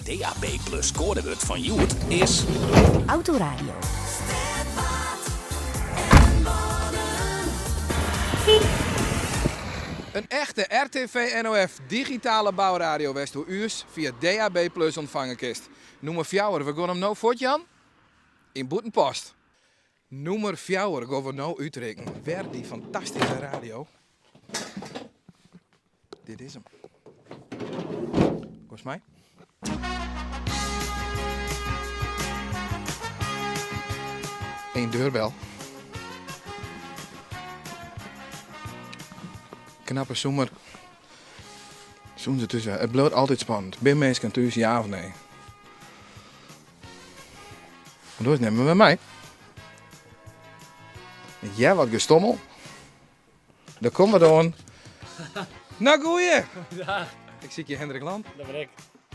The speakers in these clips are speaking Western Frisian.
DAB Plus koadewurd fan hjoed is. Autoradio. In echte RTV NOF digitale bouradio wêr'tsto ús fia DAB Plus ûntfange kinst. Nûmer fjouwer, we gean him no fuortjaan yn Bûtenpost. Nûmer fjouwer gean we no útrikken. Wer dy fantastyske radio. Dit is him. Komst mei? Eén deurbel. Knappe zoemer. Soenen se thús wêze? It bliuwt altyd spannend. Binne minsken thús, ja of nee? Want oars nimme we mei. Ik hear wat gestommel. Daar komme we oan. Nou goeie! Dag. Ik sykje Hendrik Land. Dat bin ik.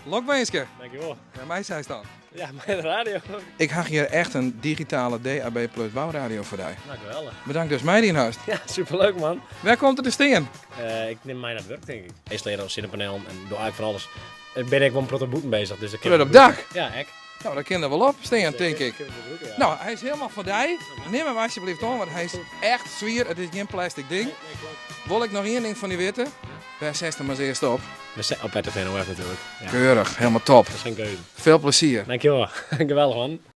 Lokwinske. Dankjewol. Ja, my seist dan. Ja, mei de radio. Ik ha hjir echt in digitale DAB Plus bouradio foar dy. Nou, geweldich. Bedankt datst meidien hast. Ja, superleuk man. Wêr komt er te stean? Uh, ik nim mei nei it wurk tink ik. Ynstallearje sinnepanelen en doch eigentlik fan alles. Ik bin ek wol in protte bûten bezich. Dus ik kin op dak? Ja, ek. Nou, dat kin der wol op stean, tink ik. Nou, hy is hielendal foar dy. Nim him alsjeblieft oan, want hy is echt swier. It is gjin plastic ding. Wol ik noch ien ding fan dy witte? Wêr setst him as earste op? Op RTV NOF natuerlik. Keurich, hielendal top. Dat is gjin keuze. Veel plezier. Dankjewol. Geweldich man.